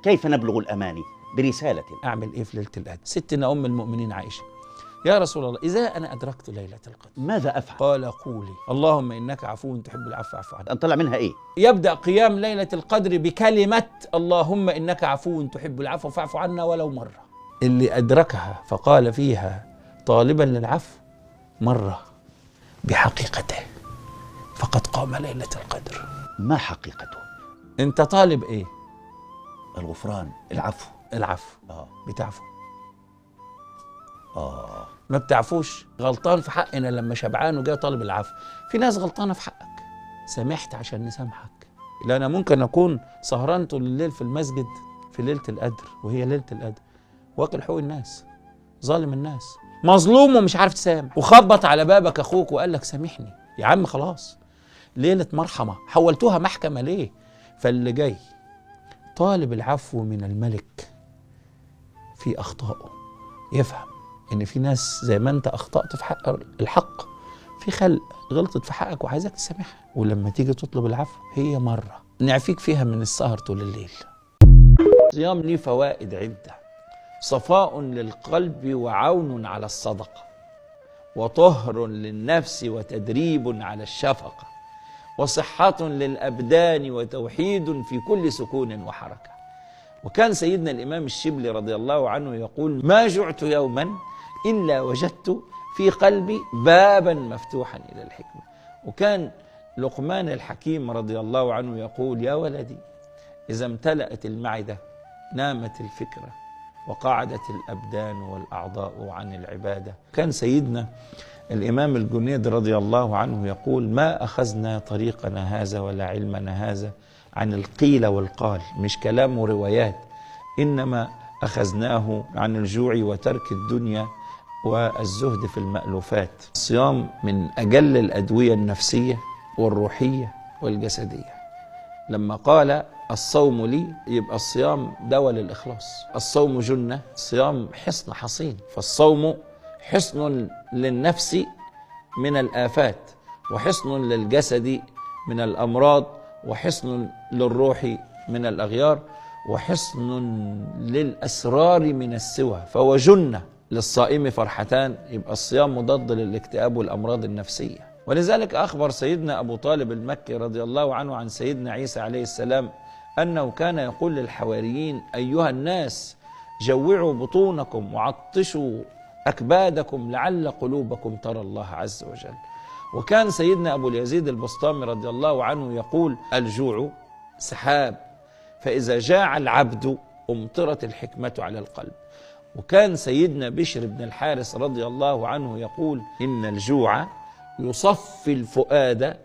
كيف نبلغ الأماني؟ برسالة. أعمل إيه في ليلة القدر؟ ستنا أم المؤمنين عائشة، يا رسول الله إذا أنا أدركت ليلة القدر ماذا أفعل؟ قال قولي اللهم إنك عفو تحب العفو فاعف عني. أنطلع منها إيه؟ يبدأ قيام ليلة القدر بكلمة اللهم إنك عفو تحب العفو فاعف عنا ولو مرة. اللي أدركها فقال فيها طالبا للعفو مرة بحقيقته فقد قام ليلة القدر. ما حقيقته؟ أنت طالب إيه؟ الغفران، العفو. العفو. بتعفو؟ ما بتعفوش. غلطان في حقنا لما شبعان وجاي طالب العفو. في ناس غلطانة في حقك، سامحت عشان نسامحك. لأن ممكن أكون سهران طول الليل في المسجد في ليلة القدر، وهي ليلة القدر، واكل حقوق الناس، ظالم الناس، مظلوم ومش عارف تسامح، وخبط على بابك أخوك وقال لك سامحني يا عم خلاص، ليلة مرحمة حولتوها محكمة ليه؟ فاللي جاي طالب العفو من الملك في أخطائه يفهم إن في ناس زي ما أنت أخطأت في حق الحق، في خلق غلطت في حقك وعايزك تسامحها، ولما تيجي تطلب العفو هي مرة نعفيك فيها من السهر طول الليل. الصيام ليه فوائد عدة: صفاء للقلب وعون على الصدقة، وطهر للنفس وتدريب على الشفقة، وصحة للأبدان وتوحيد في كل سكون وحركة. وكان سيدنا الإمام الشبلي رضي الله عنه يقول: ما جعت يوما إلا وجدت في قلبي بابا مفتوحا إلى الحكمة. وكان لقمان الحكيم رضي الله عنه يقول: يا ولدي إذا امتلأت المعدة نامت الفكرة وقعدت الأبدان والأعضاء عن العبادة. كان سيدنا الإمام الجنيد رضي الله عنه يقول: ما أخذنا طريقنا هذا ولا علمنا هذا عن القيل والقال، مش كلام وروايات، إنما أخذناه عن الجوع وترك الدنيا والزهد في المألوفات. الصيام من أجل الأدوية النفسية والروحية والجسدية. لما قال الصوم لي، يبقى الصيام دواء للإخلاص. الصوم جنة، الصيام حصن حصين. فالصوم حصن للنفس من الآفات، وحصن للجسد من الأمراض، وحصن للروح من الأغيار، وحصن للأسرار من السوى. فهو جنة للصائم فرحتان. يبقى الصيام مضاد للاكتئاب والأمراض النفسية. ولذلك أخبر سيدنا أبو طالب المكي رضي الله عنه عن سيدنا عيسى عليه السلام أنه كان يقول للحواريين: أيها الناس جوعوا بطونكم وعطشوا أكبادكم لعل قلوبكم ترى الله عز وجل. وكان سيدنا أبو اليزيد البسطامي رضي الله عنه يقول: الجوع سحاب، فإذا جاع العبد أمطرت الحكمة على القلب. وكان سيدنا بشر بن الحارث رضي الله عنه يقول: إن الجوع يصفي الفؤاد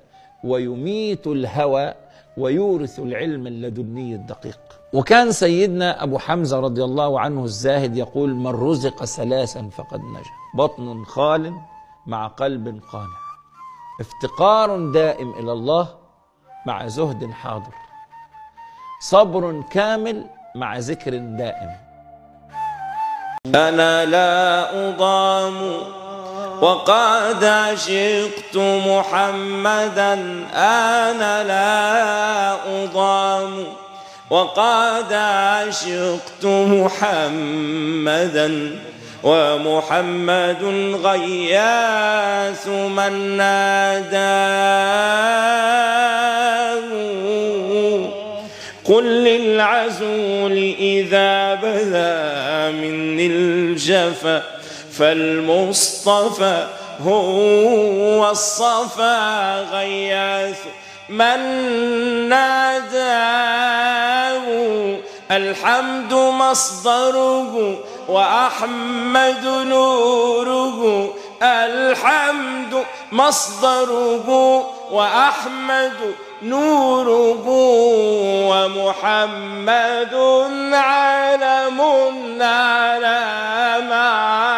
ويميت الهوى ويورث العلم اللدني الدقيق. وكان سيدنا أبو حمزة رضي الله عنه الزاهد يقول: من رزق ثلاثا فقد نجا: بطن خال مع قلب قانع، افتقار دائم إلى الله مع زهد حاضر، صبر كامل مع ذكر دائم. أنا لا أضام وقد عشقت محمدا، أنا لا أضام وقد عشقت محمدا، ومحمد غياث من ناداه. قل للعزول إذا بدا مني الجفا، فالمصطفى هو الصفا غياث من ناداه. الحمد مصدره وأحمد نوره، الحمد مصدره وأحمد نوره، ومحمد علم على معاناه.